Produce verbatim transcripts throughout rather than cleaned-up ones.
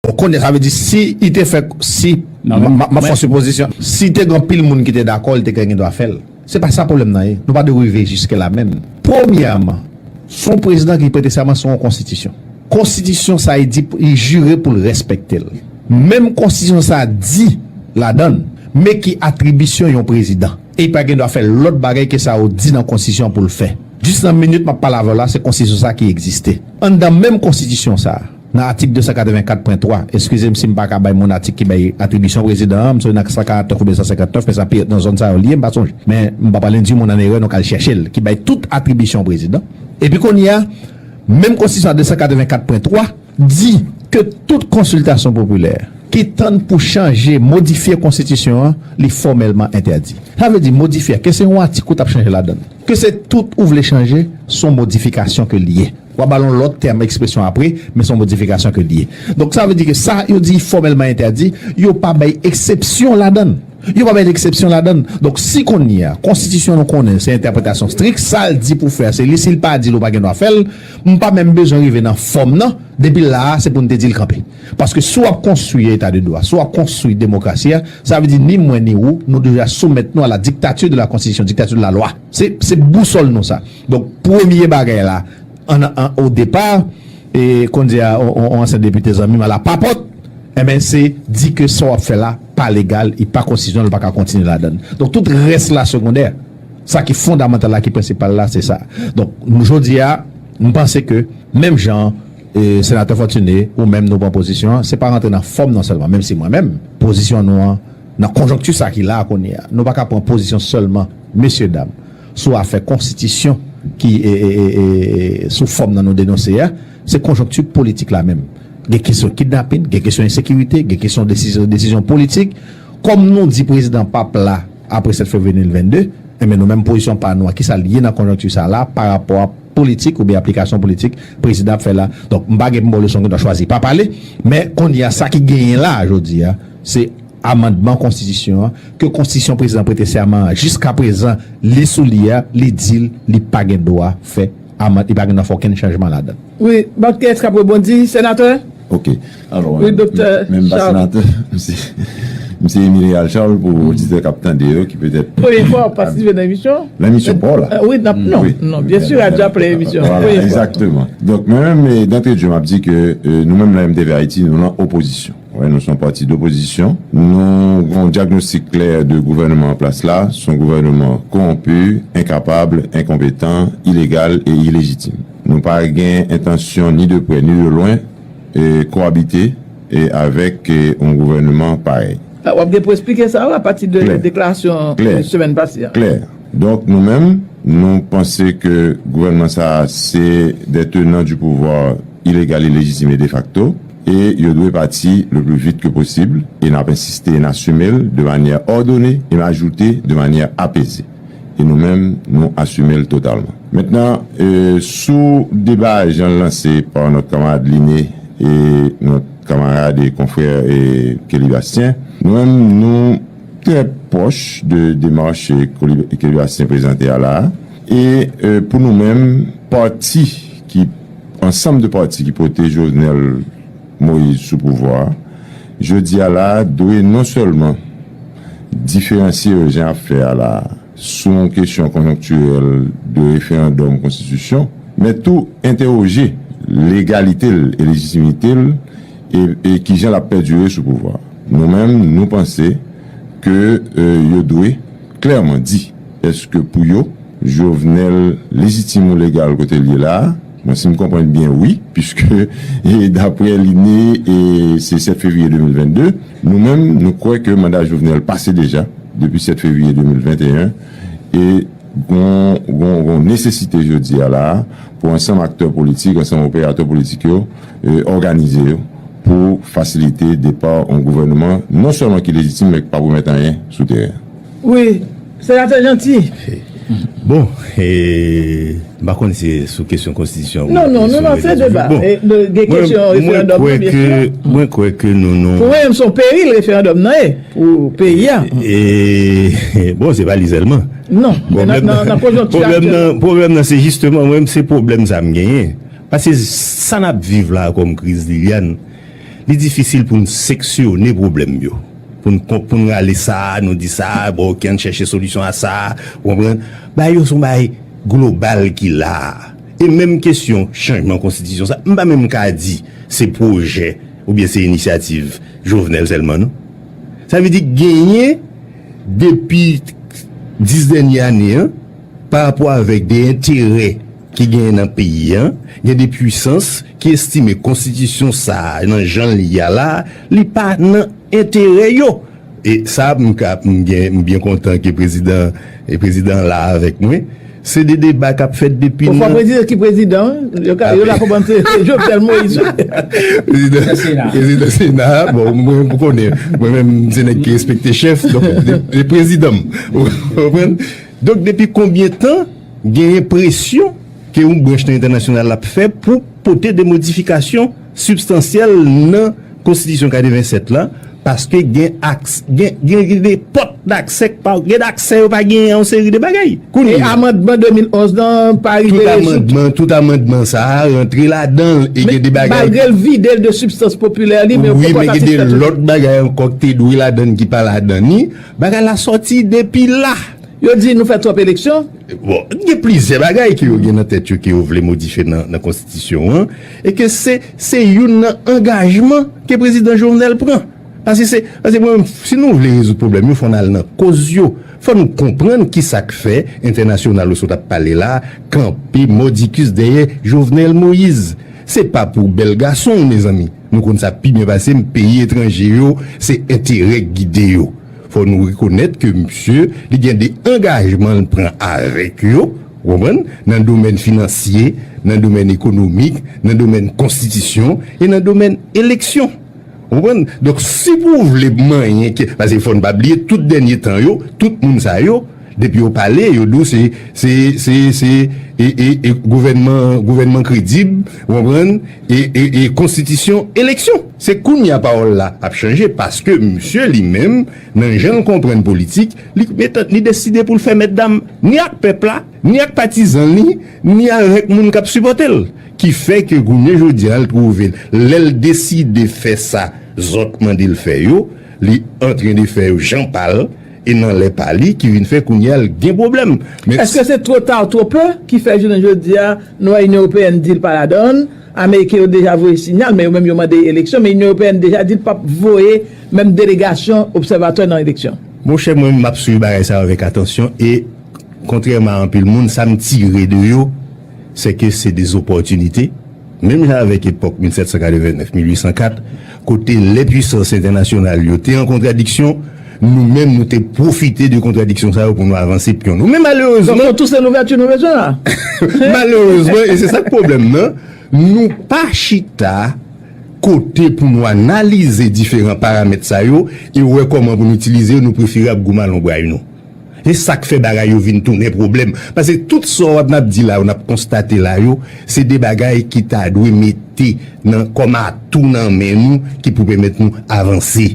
Bon, kounye a, sa vle di, si li te fè, si, m ap fè yon sipozisyon, si te gen anpil moun ki te dakò, li te gen dwa fè l. Se pa sa pwoblèm nan ye. Nou pa dwe rive jiske la menm. Premyèman, se yon prezidan ki prete sèman sou yon konstitisyon. Konstitisyon sa, li di, li jire pou l respekte l. Menm konstitisyon sa di ladan l, men ki atribisyon yon prezidan. E li pa gen dwa fè lòt bagay ke sa yo di nan konstitisyon pou l fè. Jis nan minit m ap pale avè w la, se konstitisyon sa ki egziste. Anndan menm konstitisyon sa, nan atik de san katrevenkat pwen twa, eskize m si m pa ka bay moun atik ki bay atribisyon prezidan an, m sonje nan san karantnèf oubyen san senkantnèf, men sa pi nan zòn sa yo li ye, m pa sonje. Men m pa pale di moun an erè, nou ka al chèche l, ki bay tout atribisyon prezidan. Epi kounye a, menm konstitisyon an de san katrevenkat pwen twa di ke tout konsiltasyon popilè ki tann pou chanje, modifye konstitisyon an, li fòmèlman entèdi. Sa vle di modifye, ke se yon atik ou t ap chanje ladan l, ke se tout ou vle chanje, se yon modifikasyon ke l ye. W a ba l yon lòt tèm ekspresyon apre, men se yon modifikasyon ke l ye. Donk, sa vle di ke sa yo di fòmèlman entèdi, yo pa bay eksepsyon ladan l. Yo pa bay eksepsyon ladan l. Donk, si kounye a, konstitisyon nou konnen, se entèpretasyon strik, sa l di pou fè, se li, si l pa di l, ou pa gen dwa fè l, m pa menm bezwen rive nan fòm nan, depi la a, se pou n te di l kanpe. Paske si w ap konstwi eta de dwa, si w ap konstwi demokrasi a, sa vle di ni mwen ni ou, nou deja soumèt nou à la dictature de la constitution, dictature de la loi. Se, se bousòl nou sa. Donk, premye bagay la, an, an, o depa, e, kounye a, on, on, on ansyen depite zanmi m a la papòt, enben, se di ke sa w ap fè la pa legal, li pa konstitisyonèl, ou pa ka kontinye ladan l. Donk, tout rès la segondè. Sa ki fondamantal la, ki prensipal la, se sa. Donk, nou, jodi a, m panse ke menm jan, e, senatè Fortuné, ou menm nou pran pozisyon an, se pa rantre nan fòm nan sèlman, menm si mwen menm, pozisyon nou an, nan konjonkti sa ki la a kounye a, nou pa ka pran pozisyon sèlman, mesye dam, sou afè konstitisyon ki, e, e, e, e, sou fòm nan nou denonse a, se konjonkti politik la menm. Gen kesyon kidnapin, gen kesyon ensekirite, gen kesyon desizyon, desizyon politik. Kòm nou di prezidan p ap la apre sèt fevriye de mil vennde, enben nou menm pozisyon pa nou an, kisa l ye nan konjonkti sa la pa rapò a politik oubyen aplikasyon politik prezidan ap fè la. Donk, m pa gen pou m ba w leson, gen dwa chwazi pa pale, men kounye a, sa ki genyen la a jodi a, se amandman konstitisyon an, ke konstitisyon prezidan prete sèman an, jiskaprezan, li sou li a, li di l, li pa gen dwa fè amand-, li pa gen dwa fè okenn chanjman ladan l. Wi, donk, kiyès k ap rebondi, senatè? Ok. Alò, wi, doktè, men m pa senatè, m se, m se Émile Réal Charles, pou oditè k ap tande yo, ki petèt premye fwa w ap patisipe nan emisyon. Nan emisyon pa w la. Euh, wi, nan, non, wi, non, byen si, radyo ap pran emisyon. Voilà, premye fwa. Egzakteman. Donk, mwen menm, eh, d'entrée de jeu, m ap di ke, eh, nou menm nan M T V Haïti, nou nan opozisyon. Wi, nou se yon pati dopozisyon. Nou gen yon dyagnostik klè de gouvènman an plas la. Se yon gouvènman kowonpi, enkapab, enkonpetan, ilegal e ilejitim. Nou pa gen entansyon ni de prè ni de lwen, e, kowabite, e, avèk, e, yon gouvènman parèy. Ah, w ap gen pou eksplike sa, wi, apati de deklarasyon, e, semèn pase a. Klè. Donk, nou menm, nou panse ke gouvènman sa a se des tenants du pouvoir illégal, illégitime et de facto, e yo dwe pati le plus vite que possible, e n ap ensiste e n asime l de manière ordonnée, et m ajoute de manière apaisée. E nou menm, nou asime l totalman. Mentnan, e, sou deba jan l lanse pa nòt kanmarad Liné e nòt kanmarad e konfrè, e, Kelly Bastien, nou menm, nou trè pwòch de demach, e, Kelly Bastien prezante a la a. E, e, pou nou menm, pati ki, ansanm de pati ki pote Jovenel Moïse sou pouvwa a, jodi a la a, dwe non sèlman diferansye yo jan y ap fè a la a, sou yon kesyon konjonktirèl de referandòm konstitisyon, men tou entèwoje legalite l e lejitimite l e, e kijan l ap pèdire sou pouvwa. Nou menm, nou panse ke, e, yo dwe klèman di, èske pou yo, Jovenel lejitim ou legal kote l ye la a? Bon, si m konprann byen, wi, piske, e, daprè Liné, e, se sèt fevriye de mil vennde, nou menm, nou kwè ke manda Jovenel pase deja, depi sèt fevriye de mil venteyen, e gon, gon, gon nesesite jodi a la a pou ansanm aktè politik, ansanm operatè politik yo, e, òganize yo pou fasilite depa yon gouvènman non sèlman ki lejitim, men ki p ap remèt anyen sou teren. Wi, Senatè Jeanty. Bon, e, m pa konn si sou kesyon konstitisyon. Non, non, nou lanse deba. Bon, gen kesyon referandòm nan, byen si. Mwen kwè ke nou, nou. Pou mwen menm, se yon peril referandòm nan ye pou peyi a. E, bon, se pa li sèlman. Non, men nan konjonkti aktyèl. Pwoblèm nan, se jisteman, mwen menm, se pwoblèm sa m genyen. Paske sa n ap viv la kòm kriz, Liliane, li difisil pou n seksyone pwoblèm yo. Pou n, pou n rale sa, nou di sa, bon, oke, ann chèche solisyon a sa, ou konprann? Bagay yo se yon bagay global ki la a. E menm kesyon chanjman konstitisyon sa, m pa menm ka di se pwojè oubyen se inisyativ Jovenel sèlman, non. Sa vle di genyen depi dis dènye ane an, pa rapò avèk de enterè ki genyen nan peyi a, gen de pwisans ki estime konstitisyon sa a, nan jan l ye a la, li pa nan enterè yo. E sa, m ka, m gen, m byen kontan ke prezidan, e prezidan la avèk mwen. Se de deba k ap fèt depi nan. Ou fò prezidan ki prezidan, yo ka, yo ka konprann se Jovenel Moïse. Prezidan Sena. Prezidan Sena, bon, mwen, m konnen. Mwen menm, se nèg ki respekte chèf, donk, de, de prezidan m. Ou konprann? Donk, depi konbyen tan genyen presyon ke yon branch nan entènasyonal la ap fè pou pote de modifikasyon sibstansyèl nan konstitisyon katrevennsèt la, paske gen aks, gen, gen de pòt daksè k pa, gen daksè yo pa genyen yon seri de bagay. Kounye a. E amandman de mil onz lan pa rive rezoud. Tout amandman, tout amandman sa a rantre ladan l e gen de bagay. Malgre l vide l de sibstans popilè li, men yo poko satisfè tout. Wi, men gen de lòt bagay ankò ki te dwe ladan l ki pa ladan li. Bagay la sòti depi la. Yo di nou fè twòp eleksyon. Bon, gen plizyè bagay ke yo gen nan tèt yo ke yo vle modifye nan, nan konstitisyon an, e ke se, se youn nan angajman ke prezidan Jovenel pran. Paske se, paske mwen, si nou vle rezoud pwoblèm yo, fò n al nan koz yo. Fò nou konprann ki sa k fè entènasyonal yo sot ap pale la, kanpe mòdikis dèyè Jovenel Moïse. Se pa pou bèl gason, mezanmi. Nou konn sa pi byen pase m, peyi etranje yo, se enterè k gide yo. Fò nou rekonèt ke misye, li gen de angajman l pran avèk yo, ou konprann, nan domèn finansye, nan domèn ekonomik, nan domèn konstitisyon e nan domèn eleksyon. Ou konprann? Donk, si pou w vle manyen ke, paske fò n pa bliye, tout dènye tan yo, tout moun sa yo, depi yo pale, yo di w se, se, se, se, e, e, e gouvènman, gouvènman kredib, ou konprann? E, e, e konstitisyon eleksyon. Se kounye a pawòl la ap chanje, paske misye li menm, nan jan l konprann politik, li, li deside pou l fè mèt dam ni ak pèp la, ni ak patizan li, ni avèk moun k ap sipòte l. Ki fè ke kounye jodi a, l twouve l, lè l deside fè sa zòt mande l fè yo, li antren de fè yo jan pa l, e nan lè pa li, ki vin fè kounye a l gen pwoblèm. Men. Èske se two ta ou two pe ki fè jounen jodi a, nou wè Inyon Ewopeyèn di l pa ladan l, Ameriken yo deja voye siyal, men yo menm yo mande eleksyon, men Inyon Ewopeyèn deja di l p ap voye menm delegasyon obsèvatè nan eleksyon. Monchè, mwen, m ap swiv bagay sa yo avèk atansyon e, kontrèman a anpil moun, sa m tire de yo, se ke se de zopòtinite. Menm jan avèk epòk mil sèt san katrevennnèf, mil uit san kat, kote lè pwisans entènasyonal yo te an kontradiksyon, nou menm, nou te pwofite de kontradiksyon sa yo pou nou avanse pyon nou. Men malerezman. Donk, se tou se louvèti nou bezwen la. Malerezman, e se sa k pwoblèm nan, nou pa chita kote pou nou analize diferan paramèt sa yo e wè kòman pou nou itilize yo, nou prefere ap goumen a lonbray nou. Se sa k fè bagay yo vin tounen pwoblèm. Paske tout sa w ap n ap di la yo, n ap konstate la yo, se de bagay ki ta dwe mete nan, kòm atou nan men nou, ki pou pèmèt nou avanse.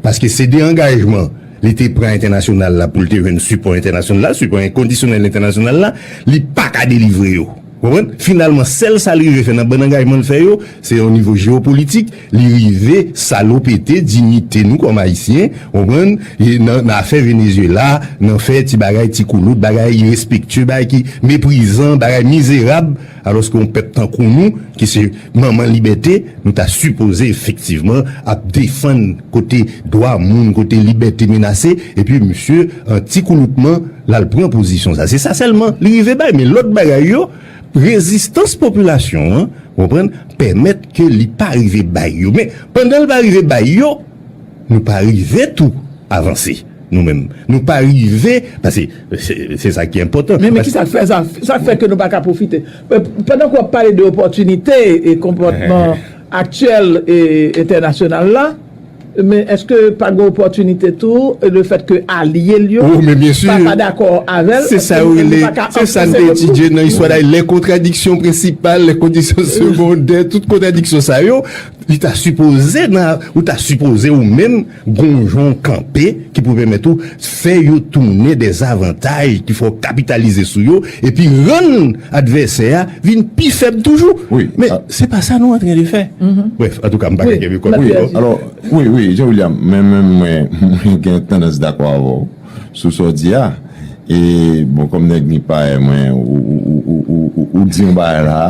Paske se de angajman li te pran entènasyonal la pou l te jwenn sipò entènasyonal la, sipò enkondisyonèl entènasyonal la, li pa ka delivre yo. Ou konprann? Finalman, sèl sa l rive fè nan bann angajman l fè yo, se o nivo jewopolitik, li rive salopete diyite nou kòm Ayisyen, ou konprann? E nan, nan afè Venezuela, nan fè ti bagay, ti koulout, bagay irespektye, bagay ki meprizan, bagay mizerab, alòske yon pèp tankou nou, ki se manman libète, nou ta sipoze efektivman ap defann kote dwa moun, kote libète menase, epi misye, an ti kouloutman, l al pran pozisyon sa. Se sa sèlman li rive bay, men lòt bagay yo, rezistans popilasyon an, ou konprann, pèmèt ke li pa rive bay yo. Men, pandan l pa rive bay yo, nou pa rive tou avanse, nou menm. Nou pa rive, paske se, se sa ki enpòtan. Men, men kisa k fè sa, sa k fè ke nou pa ka pwofite? Pandan ke w ap pale de opòtinite e konpòtman aktyèl e entènasyonal la, men èske pa gen opòtinite tou, lefèt ke alye l yo Oh, men byen si. pa, pa dakò avè l? Se sa yo rele, se sa n te etidye nan istwa la, les contradictions principales, les conditions secondaires, tout kontradiksyon sa yo, li ta sipoze nan, ou ta sipoze ou menm, gon jan w kanpe ki pou pèmèt ou fè yo tounen de zavantaj ki fè w kapitalize sou yo, epi rann advèsè a vin pi fèb toujou. Wi, Men a- se pa sa nou antren de fè. Bref, antouka, m pa ka kenbe kòd. Wi, alò, wi, wi, Jean William, men menm mwen, mwen gen tandans dakò avè w sou sa w di a. E, bon, kòm nèg ni pa mwen, ou, ou, ou, ou, ou, ou di yon bagay la,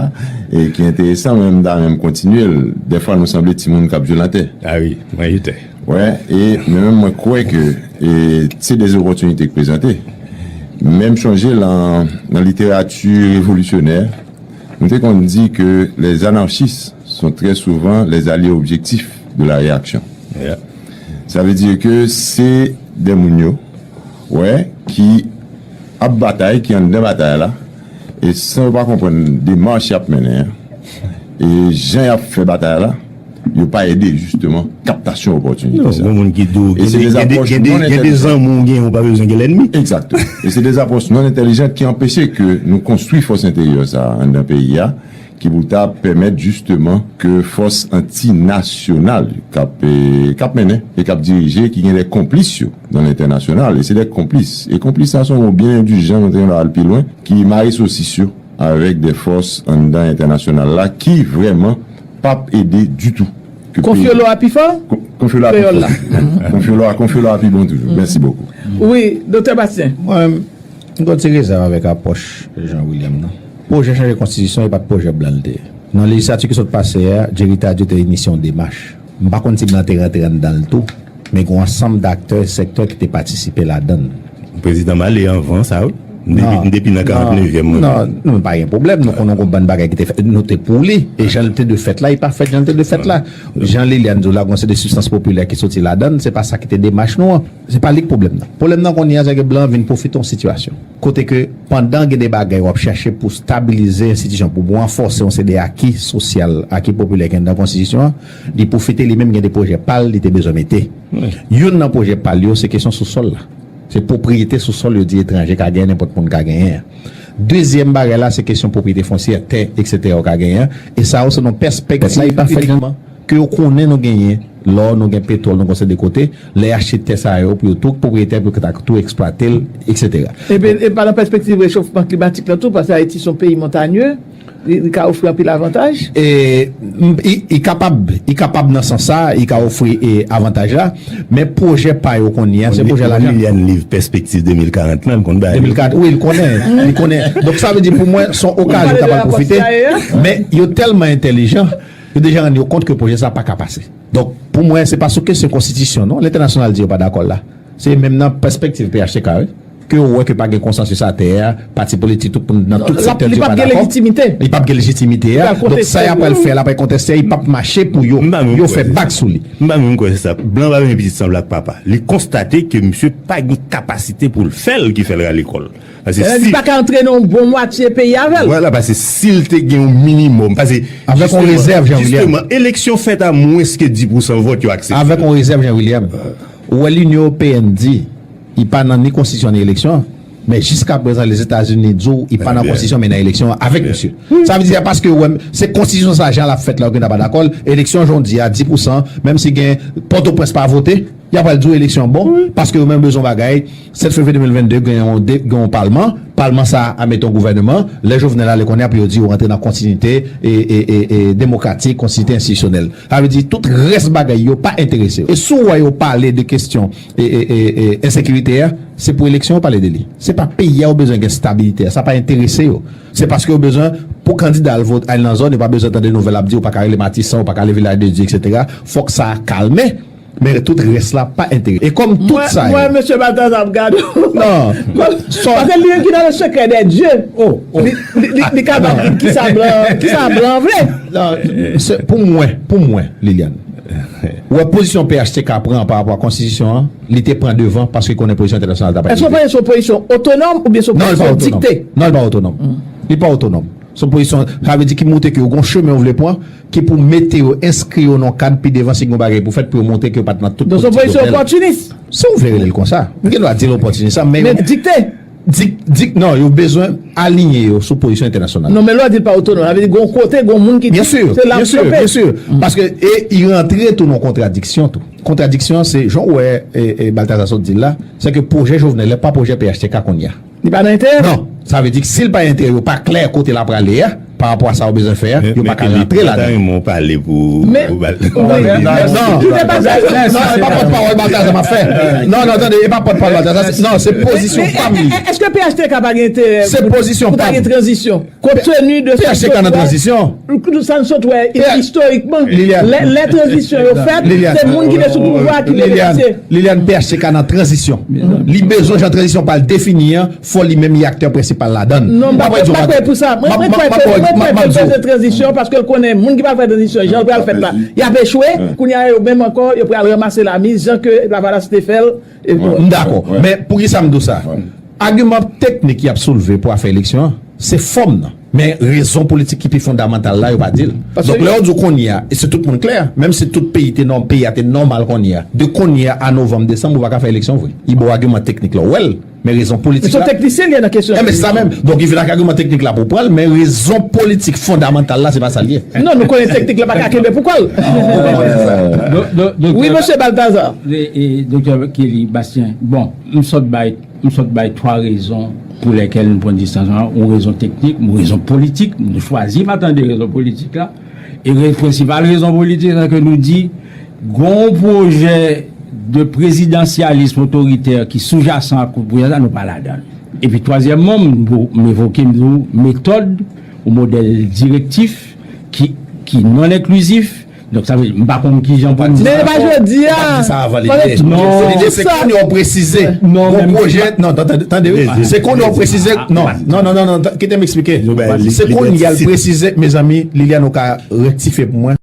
e ki enteresan, men m ta menm kontinye l. Dèfwa, nou sanble timoun k ap jwe lantè. Ah wi, mwen youtè. Wè, e men menm mwen kwè ke e, se de opòtinite k prezante. Men m chonje lan, nan literati revolisyonè, nou te konn di ke les anarchistes sont très souvent les alliés objectifs de la réaction. Yeah. Sa vle di ke se de moun yo, wè, ki ap batay, ki anndan batay la, e san yo pa konprann demach y ap mennen an, e jan y ap fè batay la, yo pa ede jisteman kaptasyon opòtinite Non, sa. Gon moun ki di w, E se gen de- des gen de- approches gen de- non gen de intelligentes. zanmi w gen, ou pa bezwen gen lènmi. Egzakto. E se de apwòch non entèlijan ki anpeche ke nou konstwi fòs enteryè sa a anndan peyi a, ki pou ta pèmèt jisteman ke fòs antinasyonal k ap, e, k ap mennen e k ap dirije, ki gen de konplis yo nan lentènasyonal, e se de konplis. E konplis sa se yon mo byen endijan, nou te gen al pi lwen, ki mare sosis yo avèk de fòs anndan entènasyonal la ki vrèman p ap ede ditou. Ke Konfyolo a pi fò? Kon- Konfyolo a pi Kreyòl fò. La. Konfyolo a, konfyolo a pi bon toujou. Mèsi bokou. Wi, Doktè Bastien. Mwen, m gon ti rezèv avèk apwòch Jean William nan. Pwojè chanje konstitisyon, e pa t pwojè blan l te ye. Nan lejislati ki sot pase a, Jerry Tardieu te inisye yon demach. M pa konn si blan te rantre anndan l tou, men gen yon ansanm daktè e sektè ki te patisipe ladan l. Prezidan Mallet anvan sa, wi. M depi, Non. m depi nan karant nevyèm mwen. Non, non, pa gen pwoblèm. Nou konnen gon bann bagay ki te fèt. Nou te pou li. E jan l te dwe fèt la, li pa fèt jan l te dwe fèt la. Jan Liliane di w la, gon se de sibstans popilè ki soti ladan l, se pa sa ki te demach nou an. Se pa li k pwoblèm nan. Pwoblèm nan kounye a, se ke blan vin pwofite yon sitiyasyon. Kote ke, pandan gen de bagay w ap chache pou stabilize enstitisyon, pou ranfòse yon se de aki sosyal, aki popilè ki anndan konstitisyon an, li pwofite li menm gen de pwojè pa l li te bezwen mete. Youn nan pwojè pa l yo, se kesyon sousòl la. Se pwopriyete sousòl yo di etranje ka genyen, nenpòt moun ka genyen an. Dezyèm bagay la, se kesyon pwopriyete fonsyè, tè, etsetera yo ka genyen an. E sa yo se nan pèspektiv ke yo konnen nou genyen lò, nou gen petwòl, nou gen seri de kote, lè y achte tè sa yo pou yo tou pwopriyetè pou yo ta tou eksplwate l, etsetera. Epi, e pa nan pèspektiv rechofman klimatik la tou, paske Ayiti se yon peyi montanye, li, li ka ofri anpil avantaj. E, m- i, i kapab, i kapab nan sans sa, i ka ofri e, avantaj la, men pwojè pa yo kounye a, se pwojè lajan. Liliane liv Pèspektiv de mil karant lan, l konn bay. De mil kat, wi, li konnen, li konnen. Donk sa vle di pou mwen, se yon okazyon ta pral pwofite. Men yo tèlman entèlijan, yo deja rann yo kont ke pwojè sa pa ka pase. Donk pou mwen, se pa sou kesyon konstitisyon, non, lentènasyonal di yo pa dakò la. Se menm nan pèspektiv P H T K, wi. Ke yo wè ke pa gen konsansis atè a, pati politik, tout moun nan tout sektè di yo pa dakò. Li p ap gen lejitimite. Li p ap gen lejitimite a. Donk sa y ap pral fè la, pa konteste, li p ap mache pou yo. Yo fè bak sou li. M pa menm kwè se sa. Blan pa menm pitit sanble ak papa. Li konstate ke misye pa gen kapasite pou l fè l ki fè l rale kò l. Paske si Li pa ka antre nan yon bon mwatye peyi avè l. Vwala, paske si l te gen yon minimòm, paske Avèk yon rezèv, Jean William. Jisteman, eleksyon fèt a mwens ke dis pousan vòt yo aksepte. Avèk yon rezèv, Jean William. Ou wè Linyon Ewopeyen di, li pa nan ni konstitisyon ni eleksyon, men jiskaprezan Lèzetazini di w li pa nan konstitisyon men nan eleksyon avèk misye. Sa vle di paske ou wè se konstitisyon sa jan l ap fèt la, ou gentan pa dakò l, eleksyon jan w di a, dis pousan, menm si gen Pòtoprens pa vote, y ap pral di w eleksyon bon, paske yo menm bezwen bagay, sèt fevriye de mil vennde gen yon, de, gen yon palman, palman sa a mete yon gouvèneman, lè Jovenel ale kounye a pou yo di yo rantre nan kontinite e, e, e, e demokratik, kontinite enstitisyonèl. Sa vle di tout rès bagay yo pa enterese yo. E si w wè yo pale de kesyon e, e, e, e ensekirite a, se pou eleksyon yo pale de li. Se pa peyi a yo bezwen gen stabilite a, sa pa enterese yo. Se paske yo bezwen pou kandida al vot, al nan zòn, yo pa bezwen tande nouvèl ap di ou pa ka rele Matisan, ou pa ka rele Vilaj de Dye, etsetera. Fòk sa a kalme. Men tout rès la pa enterese. E kòm tout sa yo. Mwen, mesye Baltazar ap gade w. Non. Paske li ki nan le secret des dieux. Li, li, li, li kapab di kisa blan, kisa blan vle. Non, se, pou mwen, pou mwen, Liliane, wè pozisyon P H T K pran pa rapò a konstitisyon an, li te pran devan paske konnen pozisyon entènasyonal ta pa. Èske w panse se yon pozisyon otonòm oubyen se yon pozisyon dikte? Non, li pa otonòm. Li pa otonòm. Se yon pozisyon, sa vle di ki montre ke yo gen yon chemen yo vle pran, ki pou mete yo, enskri yo nan yon kad pi devan si gen yon bagay pou fèt pou yo montre ke yo pa t nan tout politik yo fè. Donk se yon pozisyon opòtinis. Si w vle rele l konsa. M gen dwa di l opòtinis sa, men. Men dikte. Dik, dik, non, yo bezwen aliyen yo sou pozisyon entènasyonal. Non, men lè w di l pa otonòm, sa vle di gon kote, gon moun ki di se la m kanpe. Byen si, byen si. Paske, e, li rantre tou nan kontradiksyon tou. Kontradiksyon, se, jan w wè, e, e, Balthazar sot di l la, se ke pwojè Jovenel la pa pwojè P H T K kounye a. Li pa nan enterè? Non. Sa vle di ke si l pa enterè, yo pa klè kote l ap prale a, pa rapò a sa yo bezwen fè a, yo pa ka rantre ladan. Mwen ta renmen w pale pou Balthazar. Non, non, e pa pòtpawòl Balthazar m ap fè. Non, non, tande, e pa pòtpawòl Balthazar. Non, se pozisyon pa m li. Èske P H T K pa gen enterè pou ta gen tranzisyon? Kont teni de sa n sot wè, sa n sot wè istorikman, lè, lè tranzisyon yo fèt, se moun ki te sou pouvwa ki te benefisye. Liliane, P H T K nan tranzisyon. Li bezwen jan tranzisyon pa l defini an, fò li menm li aktè prensipal ladan l. Non, m pa kwè pou sa. Mwen, mwen kwè ke, mwen kwè ke l bezwen tranzisyon paske l konnen moun ki pa fè tranzisyon, jan l pral fèt la, y ap echwe. Kounye a, yo menm ankò, yo pral ranmase lamiz, jan ke Lavalas te fè l. M dakò. Men poukisa m di w sa? Agiman teknik y ap soulve pou afè eleksyon an, se fòm nan. Men rezon politik ki pi fondamantal la, yo pa di l. Donk, lè yo di w kounye a, e se tout moun klè, menm si tout peyi te nòm, peyi a te nòmal kounye a, de kounye a a novanm, desanm, ou pa ka fè eleksyon vre. Li ba w agiman teknik la, w wè l, men rezon politik la. Men se yon teknisyen li ye nan kesyon. E, men se sa menm. Donk, li vin ak agiman teknik la pou pran l, men rezon politik fondamantal la, se pa sa l ye. Non, nou konnen teknik la pa ka kenbe pou kò l. Wi, mesye Balthazar. E, e, Doktè Kelly Bastien, bon, m sot bay M sot bay twa rezon pou lèkèl nou pran distans lan, yon rezon teknik, yon rezon politik, nou chwazi pa tande rezon politik la. E re-, prensipal rezon politik la ke nou di, gon pwojè de prezidansyalis otoritè ki soujasan ak pwojè sa, nou pa ladan l. Epi twazyèmman, m, m evoke, m di w, metòd ou modèl direktif ki, ki non enklizif, Donk, sa vle di, m pa konn kijan pou m di sa. Men e pa jodi a. Ou pa di sa avan lide. Non. Lide se kounye a w presize. Non, gon pwojè, non, tande, tande, wi. Se kounye a w presize, non, non, non, non, non, kite m eksplike. Se kounye a l presize, mezanmi, Liliane, ou ka rektifye pou mwen.